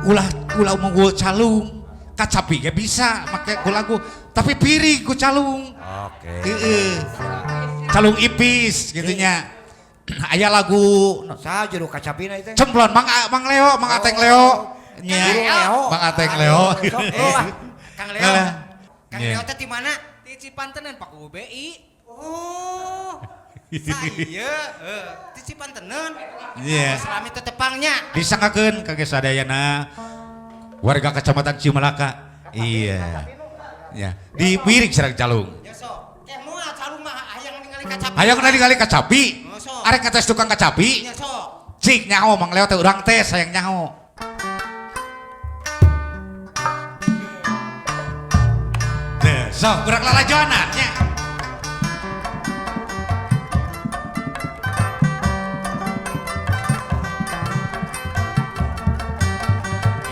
Ulah ulah unggul calung. Kacapi ge bisa make ku lagu, tapi piring ku calung. Oke. Heeh. Calung ipis gitu nya. Aya lagu Saha juru kacapina itu? Cemplon Mang Mang Leo, Mang Ateng Leo. Nya. Guru Leo. Mang Ateng Leo. Sok, oh, ah. Kang Leo. Alah. Kang Iya. Leo teh di mana? Di Cipantenan Pak UBI. Oh. Saya di Cipantenan. Iya. Selami teh tepangnya. Disangkakeun ka sadayana warga Kecamatan Cimalaka. Iya. Ya, dipiring sareng calung. Ya sok. Ke moal calung mah hayang ningali kacapi. Hayang ningali kacapi. Oh, sok. Arek ngetes tukang kacapi. Ya sok. Cik nyaho Mang Leo teh urang tes hayang nyaho. Teh, sok urang lalajonan nya.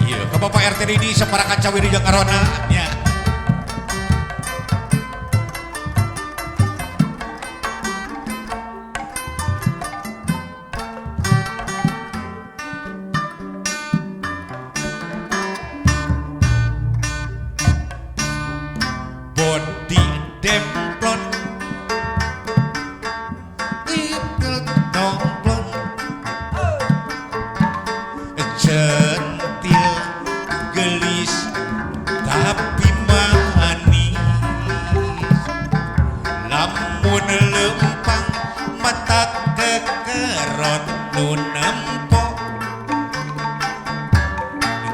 Iya, ke Bapak RT ini separakan cawiri jeung karona nya. Body demplon itu domplon centil gelis tapi manis lamun lempang mata kekerot nu nempo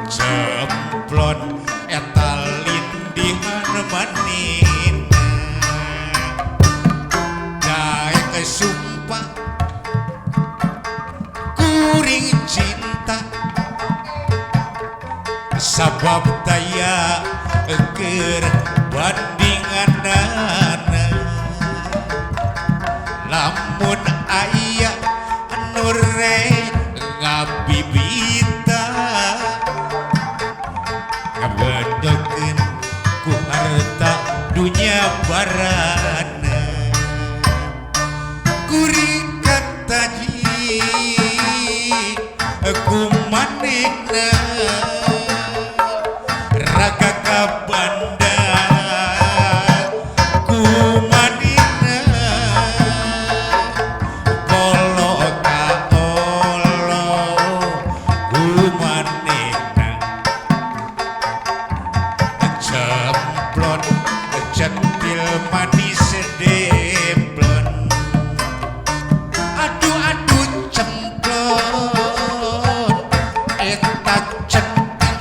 cemplon eta lindihan manina daek sumpah kuring cinta sabab daya keur bandinganana lamun aya anu rek ngabibita ngabedokeun ku harta dunya barana kuring kataji ku manehna raga ka banda ku manehna polo ka olo ku manehna cemplon centil manis demplon aduh aduh cemplon eta centil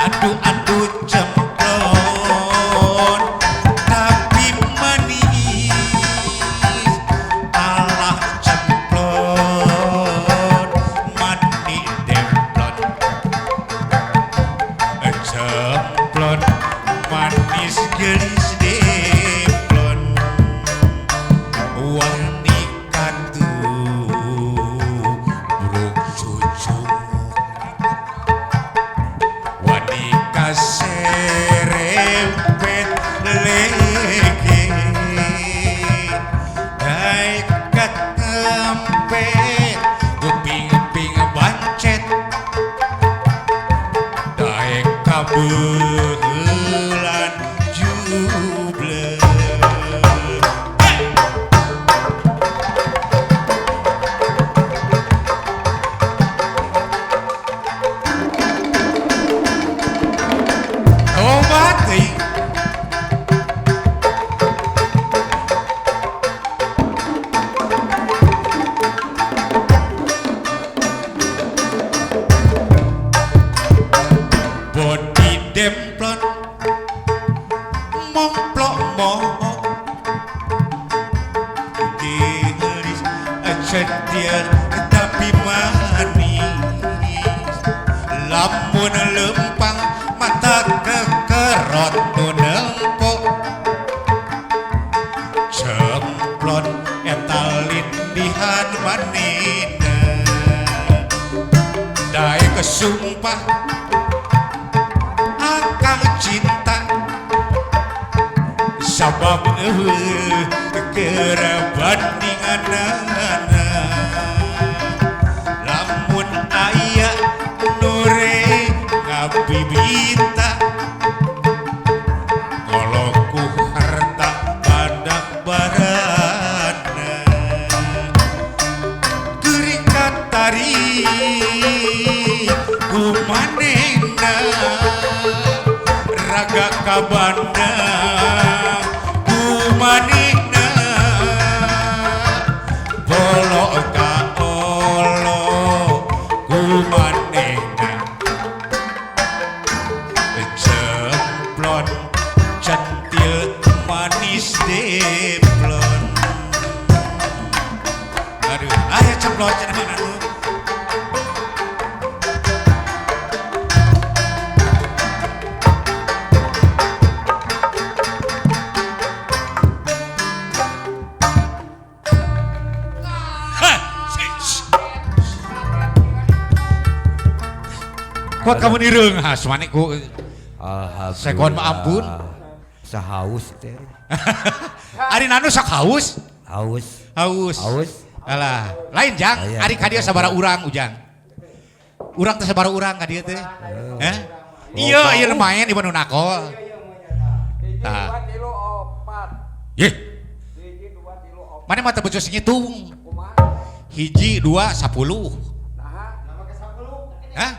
aduh aduh cemplon tapi manis alah cemplon manis demplon cemplon manis gelis demplon wani katuh bruk cucunguk wani kaserempet lege daek katempet kuping-ping bancet daek kabeulan jublek. Obat euy. Body demplon momplok mohok gelis centil tapi manis lamun lempang mata kekerot nu nempo cemplon eta lindihan manina daek sumpah akang cinta sabab eueuh keur bandinganana lamun aya nu Sabandang ku manehna polo ka olo ku manehna cemplon centil manis demplon. Aduh, aya cemplon cenah mana nu. Hah, sih. Kuat kamu nireung ha sumane ku Alhamdulillah. Sekon mah ampun. Sahaus teh. Ari nanu sok haus. Haus. Haus. Haus. Alah, lain jang, Aya. ari ka dieu sabaraha urang ujang. Urang teh sabaraha urang ka dieu teh. Hah? Iya, iya lumayan ieu nu nakol. Tah. Yeh. Mana mah teu becus ngitung. Hiji, dua, 10. Hah?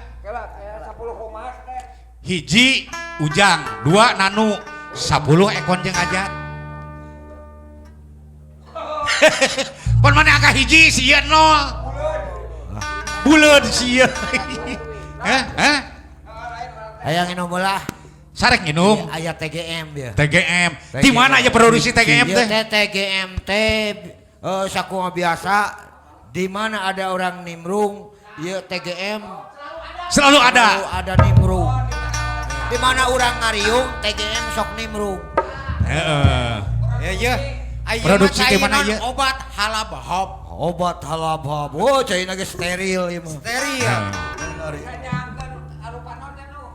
Hiji ujang, dua nanu, 10 ekon jeung ajat. Pon mana angka hiji si ieu nol. Buleud si ieu. Hah? Hah? Hayang minum bola. Sarek nginum Aya TGM ya. TGM. Di mana aja produksi TGM Ieu teh? teh TGM teh sakumaha biasa di mana ada orang nimrung, ieu TGM Selalu ada. Selalu ada nimrung. Di mana orang ngariung, TGM sok nimrung. Heeh. Ya ya. Ayeuna Produksi di mana cairan ieu? Obat halab hop. Obat halabhab. Oh, caina ge steril ieu mah. Steril.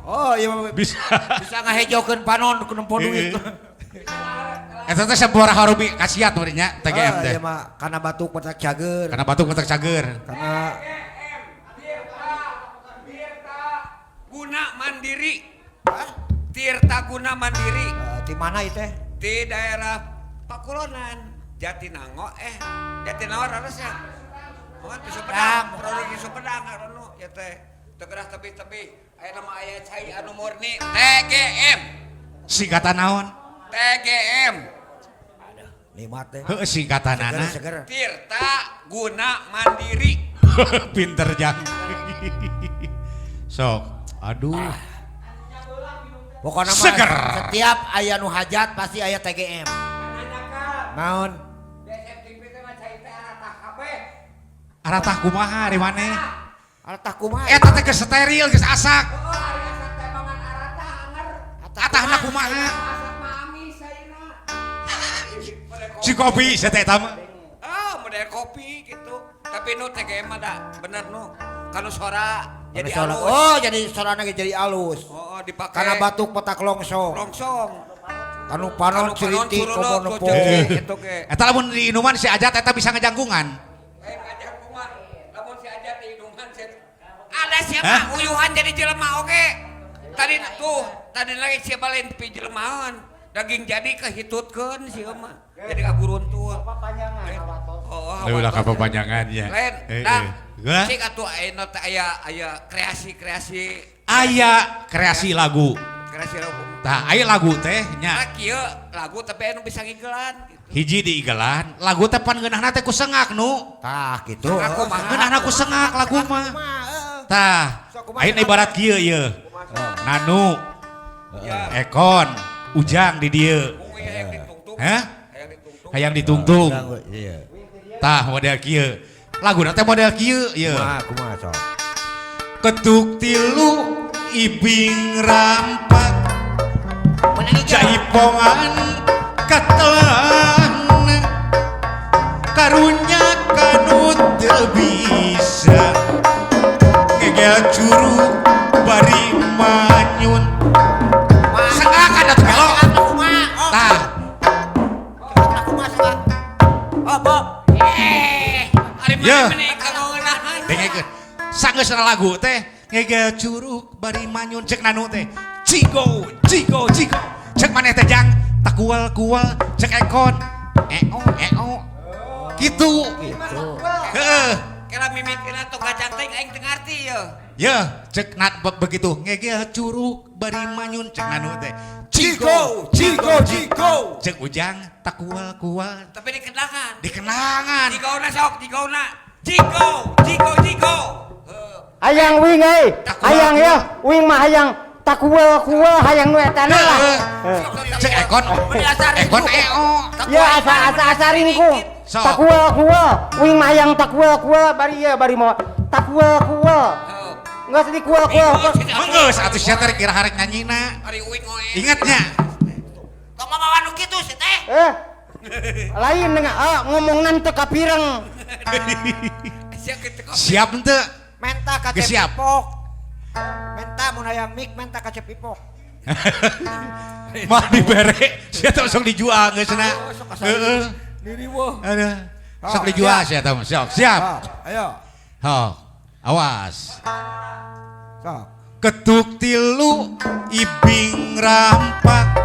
Oh, ieu mah Bisa. bisa ngahejokeun panon ku nempo duit. Eta teh sabaraha harubi kasiat meureun nya TGM Ah, teh. ieu mah kana batuk petak cager. Karena batuk petak cager. Kana Guna Mandiri. Tirta Guna Mandiri di mana ieu teh? di daerah Pakulonan, Jatinangor Jatinangor harusnya. Mohon di Sumedang, produk di Sumedang anu ya teh. Teu keras tebih-tebih. Aya nama aya cai anu murni TGM. Singkatan naon? TGM. Nikmat teh. Heeh singkatanana. Seger, seger. Tirta Guna Mandiri. Pinter jang. Sok, aduh. Pokoknya mah Seger. setiap aya nu hajat pasti aya TGM. Naon? DSMTV teh mah cai teh aratah kabeh. Aratah kumaha ari maneh? Aratah kumaha? Eta teh geus steril, geus asak. Oh, ari asak teh mangan aratah anger. Atahna kumaha? Asak mah amis ayeuna. Si kopi sia teh eta mah. Ah, model kopi gitu. Tapi nu TGM mah da bener nu. Kanu sora jadi Jadi alus. Oh, jadi sorana ge jadi alus. Oh, oh, dipake. Karena batuk petak longsong. Longsong. Kanu panon Kanu panon ceriti curuluk, komo nepo. kucing. Gitu ge. Eta lamun diinuman si Ajat eta bisa ngejangkungan. Eh, ngajangkungan. Lamun si Ajat diinuman si ada siapa Hah? uyuhan jadi jelema oge. Tadi tuh, tadi lagi siapa lain pi jelemaan. Daging jadi kehitutkeun si mah. Jadi kaguruntul. Oh, Leulah kapapanjangan ya. Lain, Eh, dang. eh. Cik atuh ayeuna teh aya aya kreasi-kreasi Aya kreasi lagu. kreasi lagu. Tah, aya lagu teh nya. Nah, kieu lagu tapi anu bisa ngigelan gitu. Hiji diigelan, lagu teh pan ngeunahna teh ku sengak nu. Tah gitu. Aku mah. Ngeunahna ku sengak lagu mah. Kumaha, heeh. Tah, Sok kumaha ayeuna ibarat kieu ieu. Nanu, Ya. Ekon, Ujang di dieu. Bumi hayang ditungtung. Hah? Hayang ditungtung. Hayang ditungtung. Iya. Tah model kieu. Laguna teh model kieu ieu. Kumaha kumaha sok. Ketuk tilu ibing rampak jaipongan katelan karunya kanu teu bisa ngegel curug bari manyun sengak ada tuh gelo Kumaha? Oh, tah kumaha sengak? Oh, Bob. Ari Ya. mana meni kangeunahan. Dengekeun sanggeusna lagu teh ngegel curug bari manyun cek nanu teh cigo cigo cigo cek maneh teh jang takual kual cek ekon eo eo gitu Gitu. heeh Kela mimitina tong gacanting aing teu ngarti ye. Ya, cek nat begitu ngegel curug bari manyun cek nanu teh. Jigo, jigo, jigo. Cek Ujang takual kual Tapi dikenangan. dikenangan. Jigona sok, jigona. Jigo, jigo, jigo. Hayang wing euy. Hayang ya, wing mah hayang takual kual hayang nu eta lah. Cek Ekon. Ekon eo. Ya asa asa asarin ku. Sok. Takual kual, wing mah hayang takual kual bari ya bari mau takual kual. Enggak sedih kual kual. Menggeus atuh sia teh kira harek nyanyina. Ari uing oe. Ingatnya. Tong mamawa nu kitu sih teh. Eh. Lain dengan ngomongnan teu kapireng. Sia kitu kok. Siap henteu? Menta ka Geus siap. Cepipok. Menta mun hayang mik menta ka Cepipok. Mah dibere, sia teh langsung dijual geus na. Heeh. Diri wah. Aduh. Sok dijual sia teh mah. Sok, siap. Ayo. Hok. Awas. Sok. Ketuk tilu ibing rampak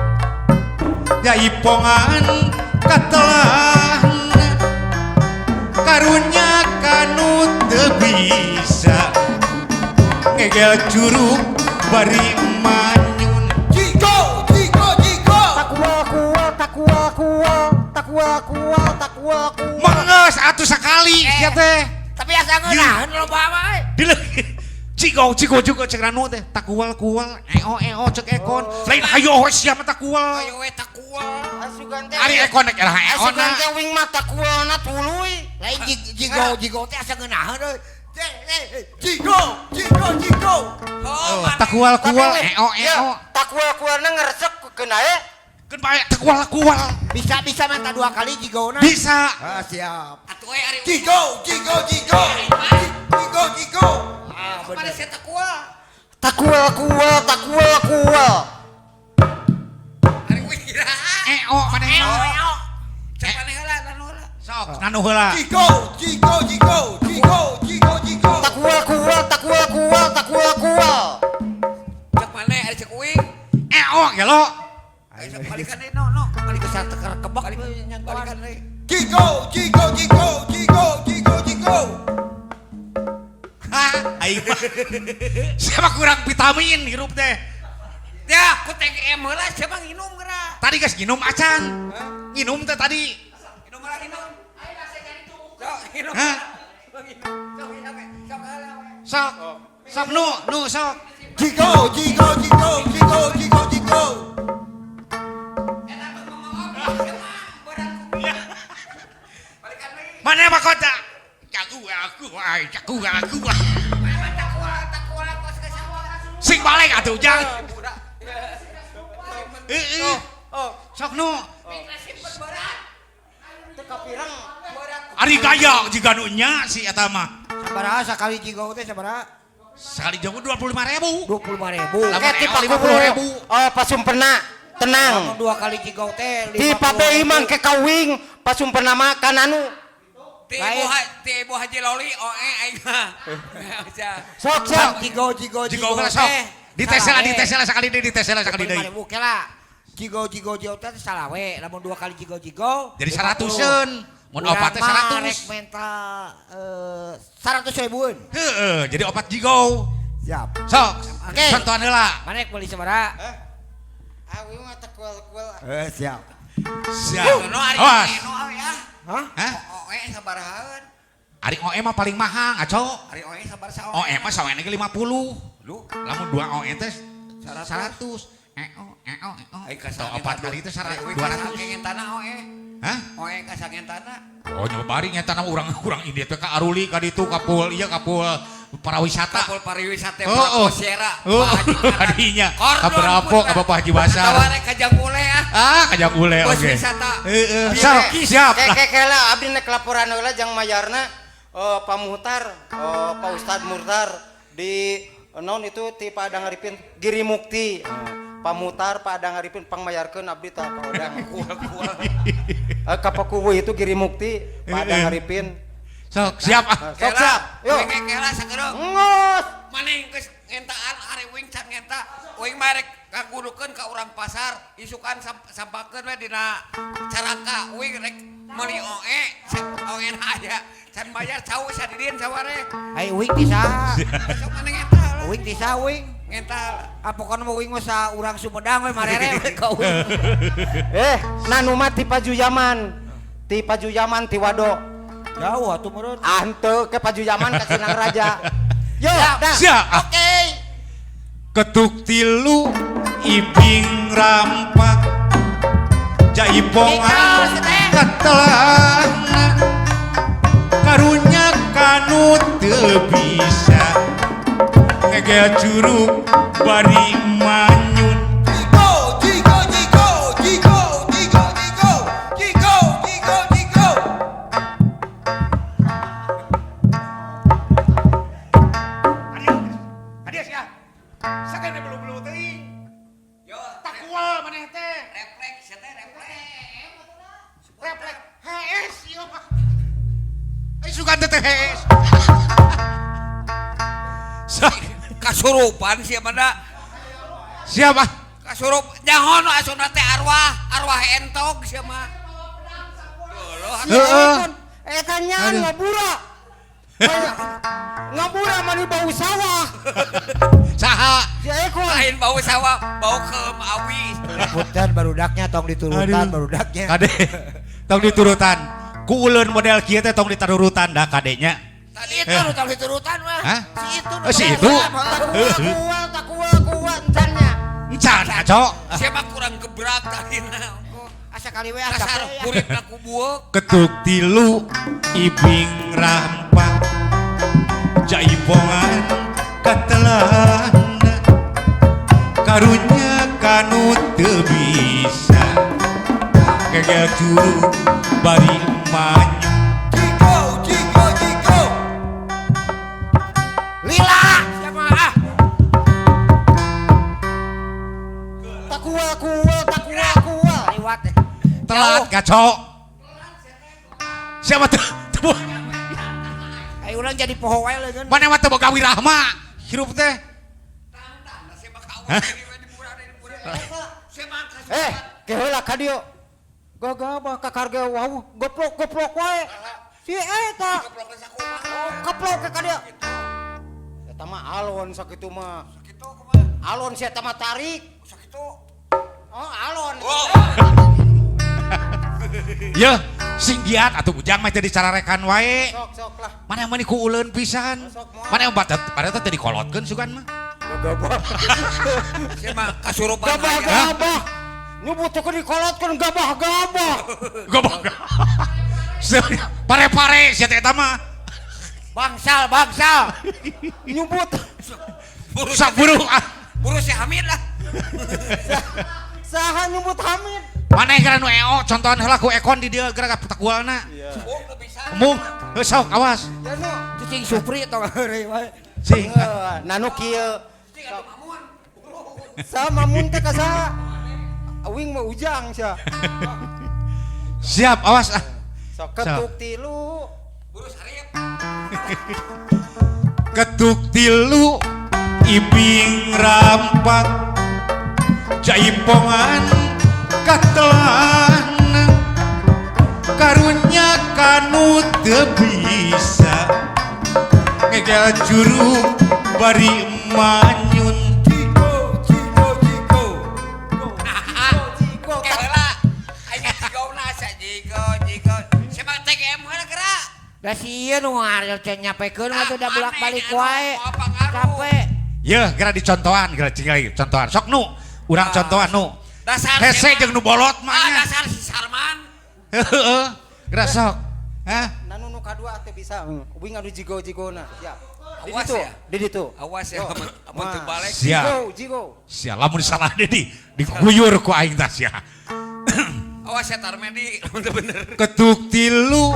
jaipongan katelahna karunya kanu teu bisa ngegel curug bari manyun. Jigo, jigo, jigo. Takual kual takual kual takual kual takual kual. Menges atuh sekali sia teh. Tapi asa ngeunaheun loba mah euy. Dileuh. Cigo cigo juga cek ranu teh takual kual eo eo cek Ekon lain hayo we sia mah takual. Ayo we takual. Asugan teh. Ari Ekon rek era Asugan eona. teh wing mah takualna tuluy. Lain jigo jigo teh asa ngeunaheun euy. Jigo, jigo, jigo. Oh, Takual kual Tapi, eo ya, eo. Takual kualna ngeresep keun ae. Keun bae takual kual. Bisa bisa minta dua kali jigona. Bisa. Ah, siap. Atuh we ari Jigo, jigo, jigo. Jigo, jigo. Ah, bener. Sia takual. Takual kual takual kual. Ari uing kira. Eo maneh Eo, mah. eo. Cek maneh heula, nanu heula. Sok nanu heula. Jigo, jigo, jigo, jigo, jigo, jigo. Takual kual takual kual takual kual. Cek maneh ari cek uing. Eo gelo. Ayo balikan deui no, no. Balikan Bisa teker kebak balikan deui. Jigo, jigo, jigo, jigo, jigo, jigo. Hah, aing mah. Siapa kurang vitamin hirup teh. Ya, ku TGM heula siapa nginum geura. Tadi geus nginum acan. Nginum teh tadi. Nginum heula nginum. Sok, nginum. Hah? Sok, nginum. Sok heula. Sok. Sok nu, nu sok. Jigo, jigo, jigo, jigo, jigo, jigo. Eta mah mamawa siapa? Berat ku. Balikan deui. Mana mah kota? Jago aku, ai jago aku. Mana takual, takual kos ke sawah. Sing balik atuh jang. Heeh. Sok nu. Teu kapireng. Ari gaya jiga nu nya si eta mah. Sabaraha sakali jigo teh sabaraha? Sekali jauh 25.000. 25.000. Lamun Oke, ti eo 50.000. 50.000. Oh, pasumpena tenang. Lamun dua kali jigo teh Ti Pape Imang ke kawing pasumpena mah kananu. Ti Ibu Haji Loli oe aing mah. Sok sok. Jigo jigo Jigo heula sok. Ditesela ditesela sekali deui ditesela sekali deui. 25.000 kela. Jigo jigo jigo teh salawe, lamun dua kali jigo jigo Jadi 100-eun. Mun opat teh 100. Rek menta 100.000-eun. Heeh, jadi opat jigo. Siap. Sok. Oke. Contohan heula. Mana rek meuli sabaraha? Ah, wing mah takual kual. Siap. Siap. No ari Awas. no ya. Hah? Hah? Oe sabarahaeun. Ari OE mah paling mahal, ngaco. Ari oe sabar saoe. OE mah saoe ge 50. Lu Lamun dua OE teh 100. Eo eo eo. Aing Atau opat kali itu 200. 200. Tanah oe. Hah? Oe kasangentana. Oh nyoba bari nyata nama urang-urang ini teh ka Aruli ka ditu ka Pul ieu ka Pul pariwisata. Kapul pariwisata Oh, oh. Sierra. Oh, adinya. Ka Bravo ka Bapak Haji Basar. Atawa rek ka Jangule ah. Ah, ka Jangule Bos oke. wisata. Heeh, sok siap Ke lah. ke ke lah abdi nek laporan heula jang mayarna Pak Muhtar, Pak Ustad Muhtar di non itu ti Pak Adang Arifin Giri Mukti. Pak Muhtar, Pak Adang Arifin pangmayarkeun abdi tah Pak Odang. Ka Pakuwu itu Giri Mukti, Pak Adang Arifin. Sok siap ah. Sok siap. Yuk. Wing kela sageureuh. Ngos. Maneh geus ngentaan ari wing can ngenta. Wing mah rek ngagudukeun ka urang pasar, isukan sampakeun we dina carangka. Wing rek meuli oe, oe na aya. Can bayar cau sadidin saware. Ai wing ti saha? Sok maneh ngenta. Uing ti sawing. Ngental. Ah pokona mah uing mah sa urang Sumedang we marere we ka uing. Eh, nanu mah ti Pajuyaman. Ti Pajuyaman ti Wado. Jauh atuh meureun. Ah henteu ke Pajuyaman ka Sinang Raja. Yo, dah. Siap. Oke. Ketuk tilu ibing rampak jaipongan katelahna karunya kanu teu bisa ngegel curug bari manyun. Jiko, jiko, jiko, jiko, jiko, jiko, jiko, jiko, jiko. Hadiah sia. Sakene belum-belum teuing. Yo, Takual maneh teh. refleks ya teh refleks. Refleks HS ieu mah. Eh sugan teh HS. Kasurupan sih mana? Siapa? Kasurup nyaho nu asupna teh arwah, arwah entog sia mah. Heeh. Eta nya ngabura. Ngabura mani bau sawah. Saha? Si Ekon. Lain bau sawah, bau keum awi. Punten barudaknya tong diturutan Aduh. barudaknya. Kade tong diturutan. Ku uleun model kieu teh tong ditarurutan da kadenya. Si itu nu tong diturutan mah. Hah? Si itu nu Oh, si tong itu? diturutan. Takual takual kual encannya. Encan aco. Sia mah kurang gebrak tadina. Asa kali we asa Kasar ya. kuritna ku bueuk. Ketuk tilu ibing rampak jaipongan katelahna karunya kanu teu bisa gegel curug bari manyun. Jiko, jiko, jiko. Lila sia mah ah. Takual kual takual kual. Liwat eh. Telat gaco. Siapa tuh? Teu Ayo urang jadi poho wae leungeun. mana mah teu boga wirahma hirup teh. Sia mah ka Sia mah kasurupan. Eh, keheula ka dieu. Gagabah ka karga wau, goplok-goplok wae. Si eta Keplok sakumaha. keplok ke ka dieu. Eta mah alon sakitu mah. Sakitu kumaha? Alon si eta mah tarik. Sakitu. Oh, alon. Wow. Yeuh, sing giat atuh ujang mah teh dicararekan wae. Sok sok lah. Mana mah ku uleun pisan. Mana mah pada teh dikolotkeun sugan mah. Gagabah. Sia mah kasurupan. Gabah-gabah. Nyebut teh dikolotkeun gabah-gabah. Goblok. Pare-pare sia teh eta mah. Bangsal, bangsal. Nyebut Saburu ah. Buru si Hamid lah. saha nyebut Hamid. Maneh gara nu eo contohan heula ku Ekon di dieu gara petakualna. Oh, teu bisa. Mung, heuh sok awas. Ya nu. Cicing Supri tong heureuy wae. Sing. Eh, nanu kieu. Sa mamun teh ka saha? Uing mah ujang sia. Siap, awas ah. Sok ketuk tilu. Buru sarip. Ketuk tilu ibing rampak jaipongan katelahna karunya kanu teu bisa ngegel curug bari manyun. Jiko, jiko, jiko. Jiko. Keheula. Aing jigona asa jiko, jiko. Sia mah TGM heula geura. Da si ieu nu ngaril teh nyapekeun mah teh da bolak-balik wae. Aneh, anu, pengaruh. Capek. Yeuh, geura dicontohan, geura cing contohan. Sok nu, urang contohan nu. Dasar Hese jeung nu bolot mah Ah, nya. dasar si Salman. Heeh. Geura sok. Hah? Nanu nu kadua teh bisa. Uing anu jigo-jigona. Siap. Di Awas ditu, ya. di ditu. Awas ya, Yo. amun teu Mah. balik. Siap. Jigo, jigo. Sia lamun salah deui diguyur ku aing tah sia. Awas ya Tarmedi, lamun teu bener. Ketuk tilu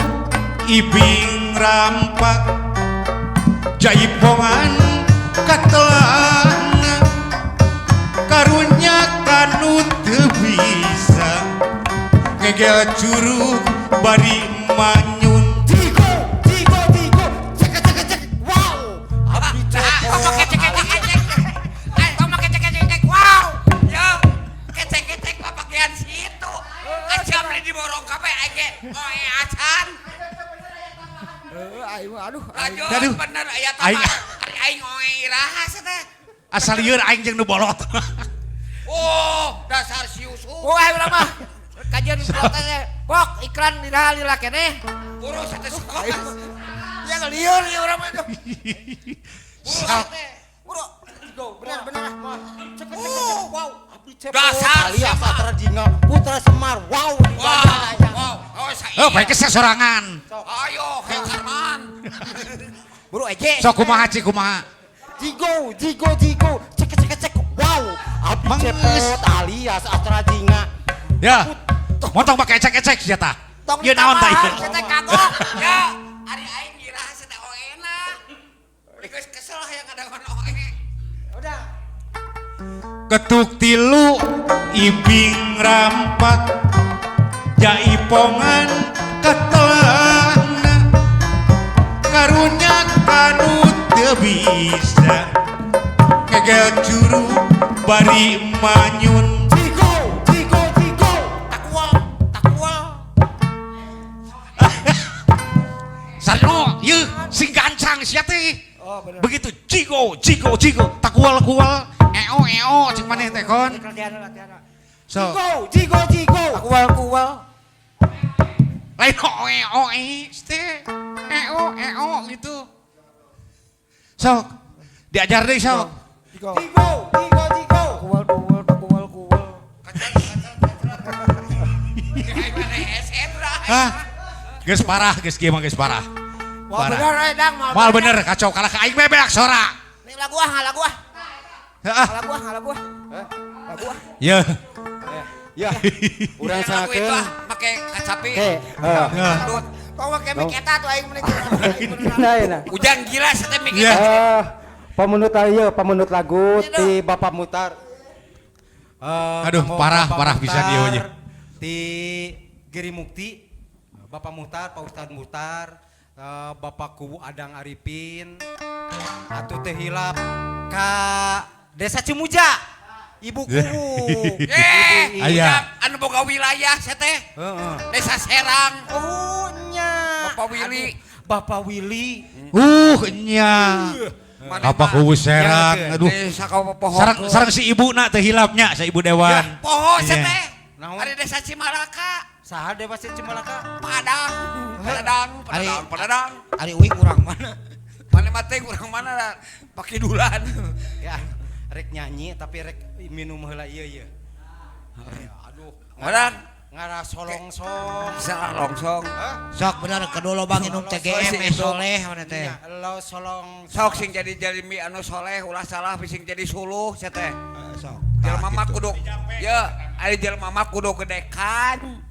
ibing rampak jaipongan katelahna karunya kanu teu bisa ngegel curug bari manyun. Jigo, jigo, jigo. Cek cek cek. Wow. Abdi Tong make cepot. cek cek cek. Eh, tong make cek cek cek. Wow. Yo, kecek kecek papakean si itu. Acam di diborong kabeh aing ge. Oh, eh acan. Heuh aing mah aduh. Lanjut Aduh. bener aya Aing- tambah. Ari aing oe iraha sia teh. Asal lieur aing jeung nu bolot. Oh, dasar si Yusuf. Oh, ayo urang mah. Kajian protes teh. Kok iklan dina lila keneh. Urus teh sekolah. Ya lieur ieu urang mah. Urus teh. Buru. Bener bener ah. Cek cek cek. Wow, abdi cepot. Dasar alias siapa? Atra Jingga, Putra Semar. Wow. Wow, wow. Oh, saya. Oh, baik sorangan. Ayo, Hei Karman. Buru eje. Sok kumaha cik kumaha. Jigo, jigo, jigo. Cek cek cek. Wow, abdi Manges. cepot alias Atra Jingga. Ya. Motong pakai ecek-ecek sia tah. Tong Ieu naon tah ieu? Saya teh kagok. Ya, ari aing ngirah teh oena. Geus kesel hayang ngadangan oe. Udah. Ketuk tilu ibing rampak jaipongan ketelana karunya kanu teu bisa ngegel juru bari manyun. Jigo, jigo, jigo. Takwal, takwal. Sarno ieu sing gancang sia teh. Oh, bener. Begitu jigo jigo jigo takual kual eo eo cing maneh teh kon. Latihan latihan. So Jigo, jigo, jigo. Takwal kual. Lain oe oe teh eo eo gitu. Sok diajar deui sok. Jigo. Jigo, jigo, jigo. Kual kual takwal kual. Aing mah hese lah. Hah? Geus parah geus kieu mah geus parah. Wah Parah. bener eh dang. Moal bener kacau kalah ka aing bebeak sora. Nih lagu ah, lagu ah. Heeh. Lagu ah, lagu ah. Lagu ah. Ye. Ya, urang Lagu itu sangakeun. ah, make kacapi. Oke, heeh. Dangdut. Tong make mic eta tuh aing mending. Nah, nah. Ujang gila teh mic Iya. eta. Pemenut ieu, pemenut lagu ti Bapak Mutar. Aduh, Kanggo parah, Bapak parah bisa Muhtar dia nya. Ti Giri Mukti, Bapak Muhtar, Pak Ustadz Muhtar, Bapak Kuwu Adang Arifin, atuh teh hilap ka Desa Cimuja, Ibu Kuwu. Eh, Aya. ujang anu boga wilayah sia teh. Heeh. Desa Serang. Oh nya. Bapak Willy. Aduh, Bapak Willy. Nya. Mana Apa mah? kuwu Serang aduh. Desa kau poho. Sarang sarang si ibu na teh hilapnya si ibu dewan. Poho sia Iya. teh. Naon? Ari desa Cimalaka. Saha desa Cimalaka? Padang, Padang, Padang, Padang. Ari uing urang mana? Mana mah teh urang mana lah, pakidulan. Ya, rek nyanyi tapi rek minum heula ieu ieu. Aduh, Padang, ngara solongsong. bisa longsong. Sok bener kedua lobang minum TGM Si eh itu. soleh mana teh. Nya, lo solong. Sok sing jadi jalmi anu soleh ulah salah sing jadi suluh sia teh. Sok. Jelema mah kudu ya, ari jelema mah kudu gedekan.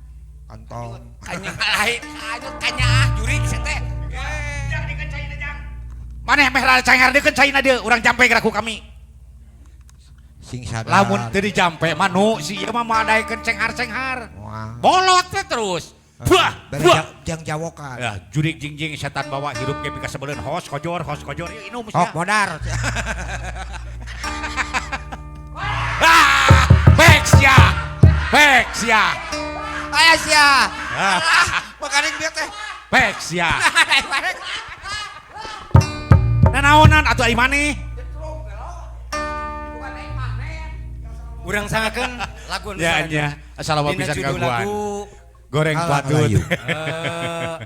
Kantong. Kanya lain kanyut kanyaah jurik sia teh. Maneh meh rada cengar deui caina deui urang jampe geura ku kami. Sing sadar. Lamun teu dijampe mah nu si ieu mah madaekeun cenghar-cenghar. Wah. Bolot teh terus. Buah, Bere buah. jang jawokan. Ya, jurik jingjing setan bawa hirup ge pikasebeleun hos kojor hos kojor ieu inum Sok sia. modar. Ah, bek sia. Bek sia. Aya sia. Makaning dia teh. Bek sia. Nanaonan atuh ai maneh? Urang sangakeun lagu anu Ya sareng. nya, asal Dina pisan judul gangguan. lagu Goreng Alah, patut. Melayu. Eh,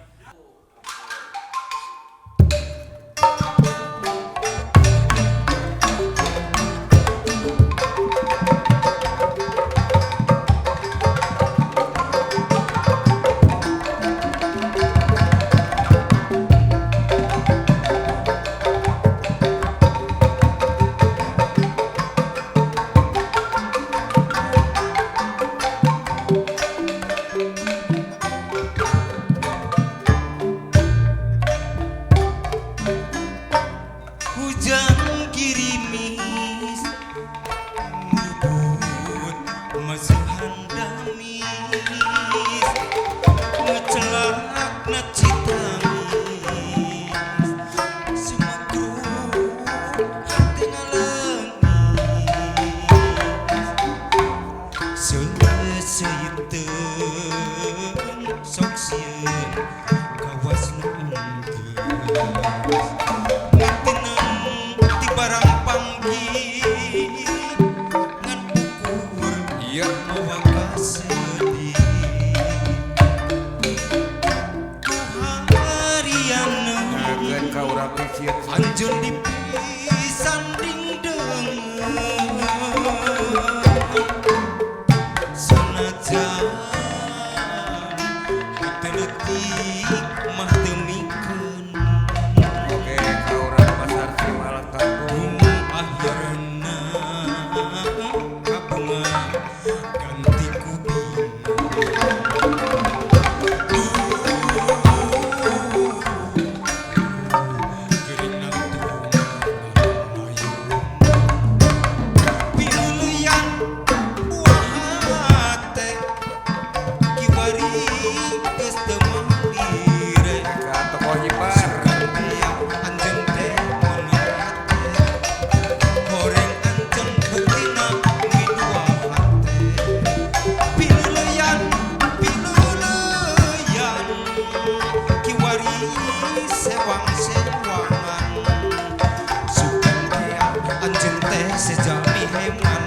teh sejami heman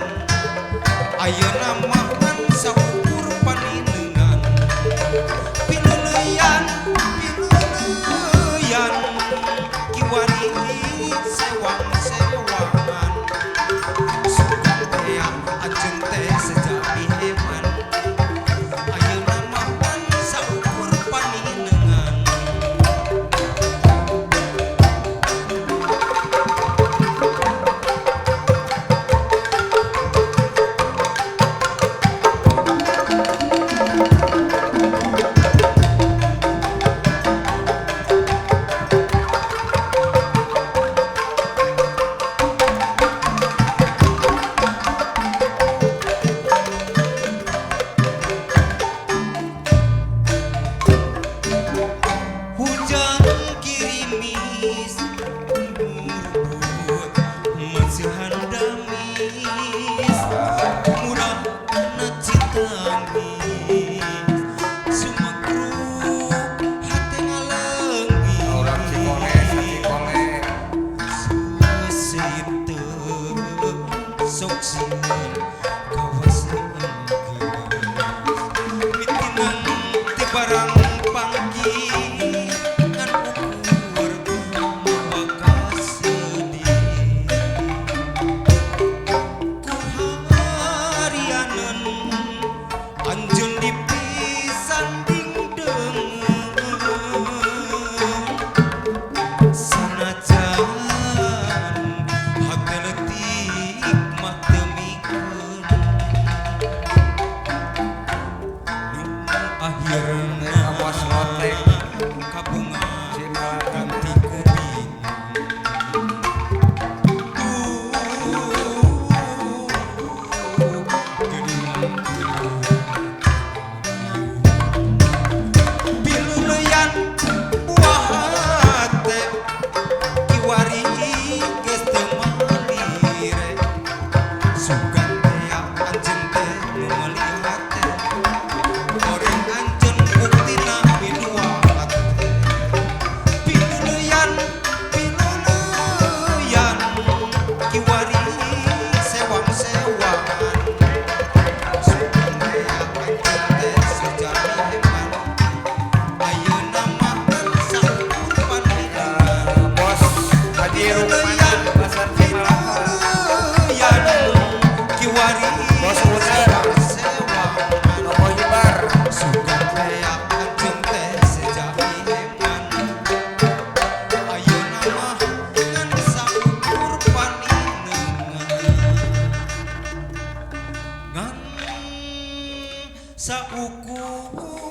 ayeuna mah ngan saukur paninengan pileuleuyan pileuleuyan kiwari sewang-sewangan sugan teh anjeun teh sejami heman ayeuna mah ngan saukur paninengan. Hujan gerimis murbut masihan damis murah na citangis sumekruk hate ngaleungis Orang Cikole, Cikole. Seuseup teu sok sieun kawas enggeus mitineng ti barang panggi ngan ukur mawa kasedih ku harianeun anjeun dipisanding deungeun sanajan hate leutik mah teu mikeun nu akhirna Bos lotek. kabunga Cina. ganti ku bingung. Duh, geuning pileuleuyan buah hate kiwari geus teu malire sugan teh anjeun teh nu meuli hate goreng anjeun buktina midua hate pileuleuyan pileuleuyan kiwari sewang-sewangan sugan teh anjeun teh sejami heman ayeuna mah ngan saukur paninengan. Bos Haji Rukmana Pasar Cimalaka. Kiwari Bos Uner. sewang-sewangan Toko Jubar. sugan teh anjeun teh sejami heman ayeuna mah ngan saukur paninengan ngan saukur